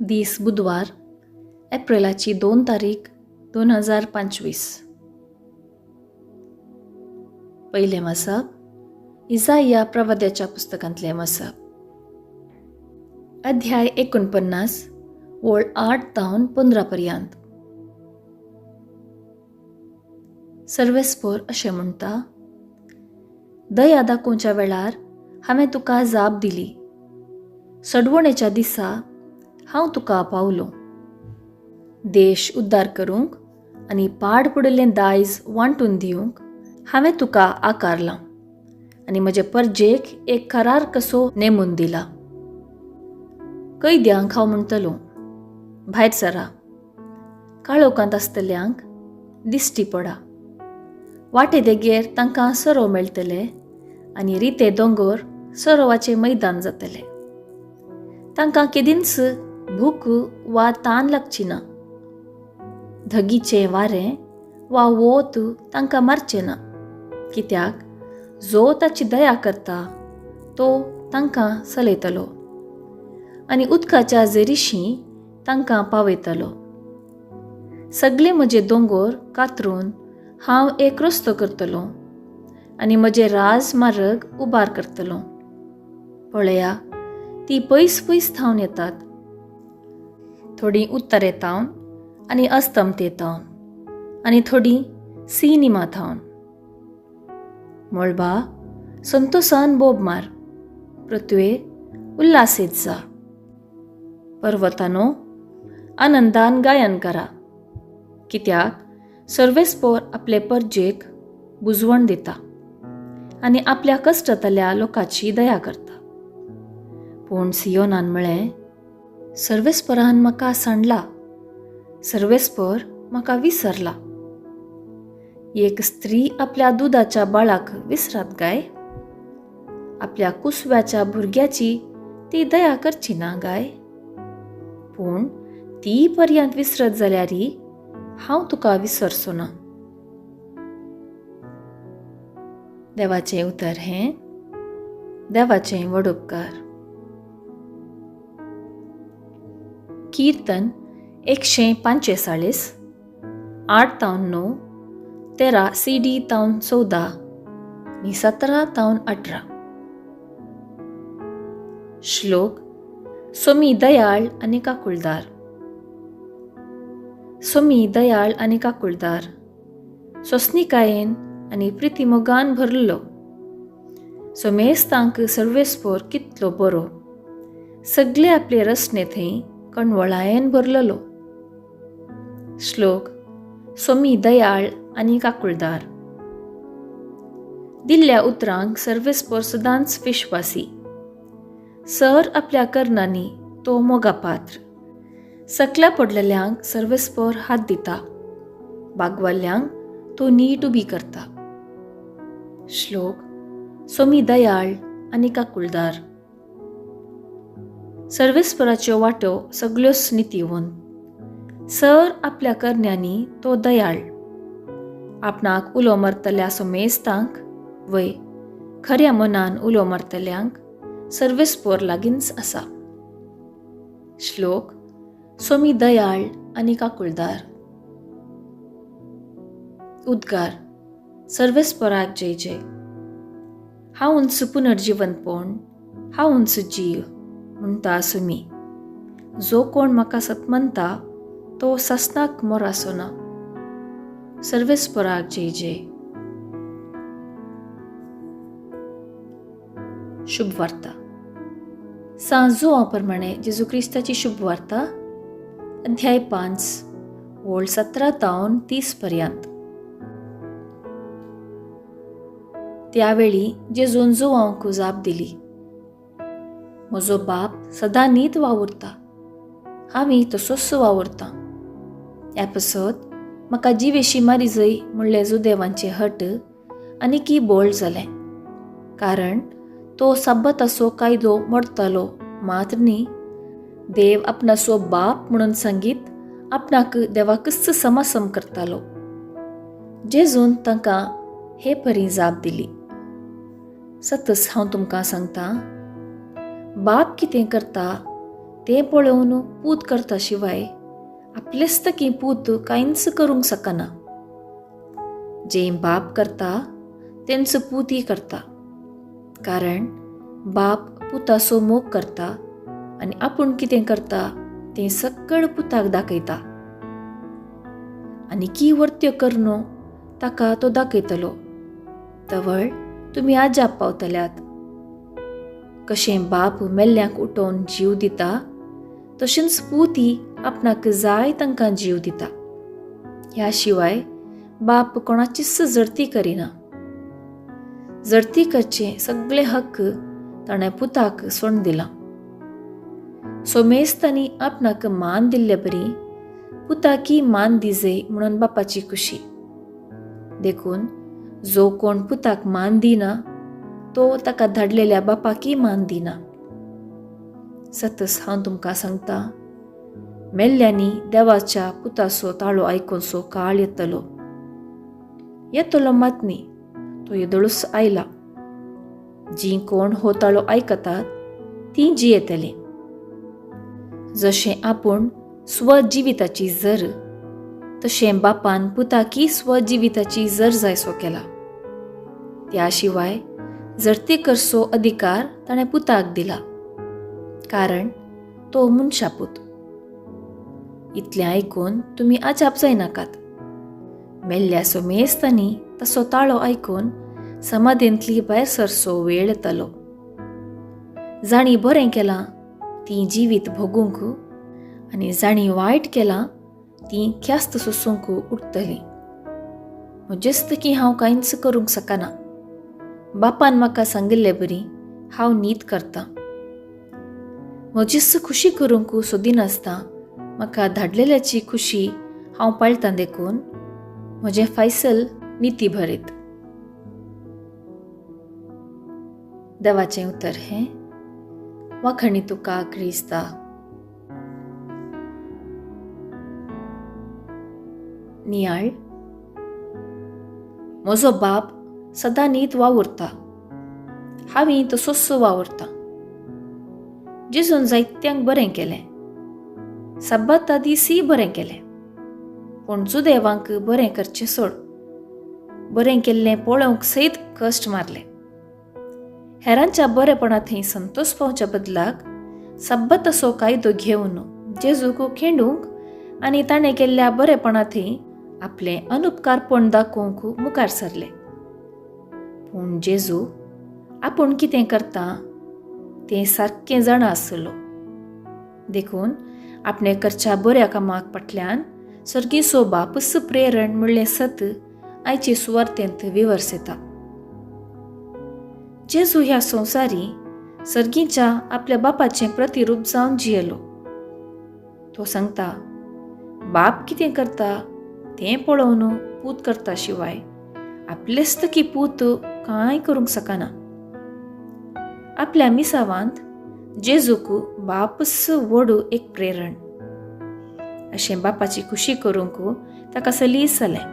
दीस बुधवार, एप्रिलाची 2 तारीख 2025. पयलें वाचप इजाया प्रवाद्याच्या पुस्तकांतलें वाचप, अध्याय 49 ओळ 8 तावन 15 पर्यंत. सर्वेस्पोर अशें म्हणटा, दया दाखोवच्या वेळार हांवें तुका जाप दिली, सडवणेच्या दिसा हांव तुका पावलो. देश उद्धार करूंक आनी पाड पडिल्लें दायज वांटून दिवंक हांवें तुका आकारलां आनी म्हजे परजेक एक करार कसो नेमून दिला. कैद्यांक हांव म्हणटलो, भायर सरा, काळोखांत आसतल्यांक दिश्टी पडा. वाटे देगेर तांकां सरो मेळटले आनी रिते दोंगर सरोवाचें मैदान जातलें. तांकां केदींच भूक वा तान लागची ना, धगीचें वारें वा वोत तांकां मारचें ना, कित्याक जो ताची दया करता तो तांकां चलयतलो आनी उदकाच्या जेरीशी तांकां पावयतलो. सगळे म्हजे दोंगर कातरून हांव एक रस्तो करतलो आनी म्हजे राजमार्ग उबार करतलो. पळया, ती पयस पयस थावन येतात, थोडीं उत्तरे थावन आनी अस्तमते थावन आनी थोडीं सिनिमा थावन. मळबा संतोसान बोब मार, पृथ्वे उल्हासीत जा, पर्वतानो आनंदान गायन करा, कित्याक सर्वेस्पोर आपले परजेक बुजवण दिता आनी आपल्या कश्टांतल्या लोकांची दया करता. पूण सियोनान म्हळें, सर्वेस्परान म्हाका सांडला, सर्वेस्पर म्हाका विसरला. एक स्त्री आपल्या दुदाच्या बाळाक विसरात गाय? आपल्या कुसव्याच्या भुरग्याची ती दया करची ना गाय? पूण ती पर्यंत विसरत जाल्यारय हांव तुका विसरचो ना. देवाचें उतर हें देवाचें व्हड उपकार. कीर्तन 145, 8 तावन 9, 13 CD तावन 14 आनी 17 तावन 18. श्लोक सोमी दयाळ आनी काकुळदार. सोमी दयाळ आनी काकुळदार, सोसणिकायेन आनी प्रितीमोगान भरलो. सोमेस्तांक सर्वेस्पोर कितलो बरो, सगळे आपले रसणे थंय कणवळायेन भरलेलो. श्लोक सोमी दयाळ आनी काकुळदार. दिल्ल्या उतरांक सर्वेस्पोर सदांच विश्वासी, सर आपल्या करणांनी तो मोगापात्र. सकल्या पडलेल्यांक सर्वेस्पोर हात दिता, बागवाल्यांक तो नीट उबी करता. श्लोक सोमी दयाळ आनी काकुळदार. सर्वेस्पराच्यो वाट्यो सगल्योच नितीवंत, सर आपल्या करण्यांनी तो दयाळ. आपणाक उलो मारतल्या सोमेस्तांक वय खऱ्या मनान उलो मारतल्यांक सर्वेस्पोर लागींच आसा. श्लोक सोमी दयाळ आनी काकुळदार. उद्गार सर्वेस्पराक जय जय. हांव उंच पुनर्जिवंतपण, हांव उंच जीव म्हणटा सुमी. जो कोण म्हाका सतमनता तो ससनाक मोरासो ना. सर्वेस्पराक जय जय. शुभवार्ता. सां जुआंव प्रमाणे जेजू क्रिस्ताची शुभवार्ता, अध्याय 5 ओळ 17 तावन 30 पर्यंत. त्यावेळी जेजून जुआंवक जाप दिली, म्हजो बाप सदां नीत वावुरता, हांवूय तसोच वावुरतां. ह्या पासत म्हाका जिवेशी मारी जय म्हणलें जुदेवांचें हट आनीकी बोळ जालें, कारण तो साब्बाताचो कायदो मोडतालो मात्र न्ही, देव आपणाचो बाप म्हणून सांगीत आपणाक देवाकच समासम करतालो. जेजून तांकां हे परी जाप दिली, सतच हांव तुमकां सांगता, बाप कितें करता तें पळोवन पूत करता शिवाय आपलेच तकी पूत कांयच करूंक शकना. जें बाप करता तेंच पूतय करता, कारण बाप पुताचो मोग करता आनी आपूण कितें करता तें सगळें पुताक दाखयता आनी की वर्त्यो करनो ताका तो दाखयतलो. तवळ तुमी आजाप पावतल्यात. कशें बाप मेल्ल्यांक उठोवन जीव दिता तशेंच पूती आपणाक जाय तांकां जीव दिता. ह्या शिवाय बाप कोणाचीच जडती करिना. जडती करचे सगळे हक्क ताणें पुताक सोडून दिला. सोमेस्तांनी आपणाक मान दिल्ले बरी पुताकी मान दिजे म्हणून बापाची खुशी. देखून जो कोण पुताक मान दिना तो ताका धाडलेल्या बापाकी मान दिना. सतस हांव तुमकां सांगता, मेल्ल्यांनी देवाच्या पुताचो ताळो आयकुनसो काळ येतलो. येतलो मात न्ही, तो येदोळूच आयला. जीं कोण हो ताळो आयकतात तीं जियेतलीं. जशें आपूण स्वजिविताची जर तशें बापान पुताकी स्वजिविताची जर जायसो केला. त्या शिवाय जरती करचो अधिकार ताणें पुताक दिला, कारण तो मनशापूत. इतलें आयकून तुमी आजाप जायनाकात. मेल्ल्या सोमेस्तांनी तसो ताळो आयकून समाधेंतली भायर सरचो वेळ येतलो. जांणी बरें केलां तीं जिवीत भोगूंक आनी जांणी वायट केलां तीं ख्यास्त सोसूंक उठतलीं. म्हजेच की हांव कांयच करूंक शकना. बापान म्हाका सांगिल्ले बरी हांव नीत करतां. म्हजीच खुशी करूंक सोदिनासतना म्हाका धाडलेल्याची खुशी हांव पाळटां, देखून म्हजें फैसल निती भरीत. देवाचें उतर हें. वाखणी तुका क्रिस्ता. नियाळ. म्हजो बाप सदां नीत वावुरता, हांवें तसोच वावुरता. जेजून जायत्यांक बरें केलें, सब्बाता दिसूय बरें केलें, पूण जुदेवांक बरें करचें सोड, बरें केल्लें पळोवंक सयत कश्ट मारले. हेरांच्या बरेपणा थंय संतोश पावच्या बदलाक सब्बाताचो कायदो घेवन जेजूक खेंडूंक आनी ताणें केल्ल्या बरेपणा थंय आपलें अनुपकारपण दाखोवंक मुखार सरले. पूण जेजू आपूण कितें करता तें सारकें जाणा आसलो, देखून आपणें करच्या बऱ्या कामाक फाटल्यान सर्गीचो बापूच प्रेरण म्हणलें सत आयचे सुवार्तेंत विवर्सता. जेजू ह्या संवसारी सर्गीच्या आपल्या बापाचें प्रतिरूप जावन जियेलो. तो सांगता, बाप कितें करता तें पळोवन पूत करता शिवाय आपलेच की पूत कांय करूंक शकना. आपल्या मिसावांत जेजूक बापूच व्हड एक प्रेरण अशें बापाची खुशी करूंक ताका सलीस जालें.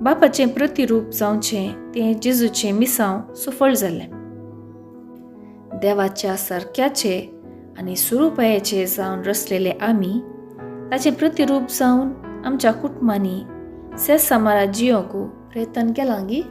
बापाचें प्रतिरूप जावचें तें जेजूचें मिसांव सुफळ जालें. देवाच्या सारक्याचे आनी सुरुपायाचे जावन रचलेले आमी ताचें प्रतिरूप जावन आमच्या कुटुंबांनी सेसामारा जियोंक प्रयत्न केलां गी.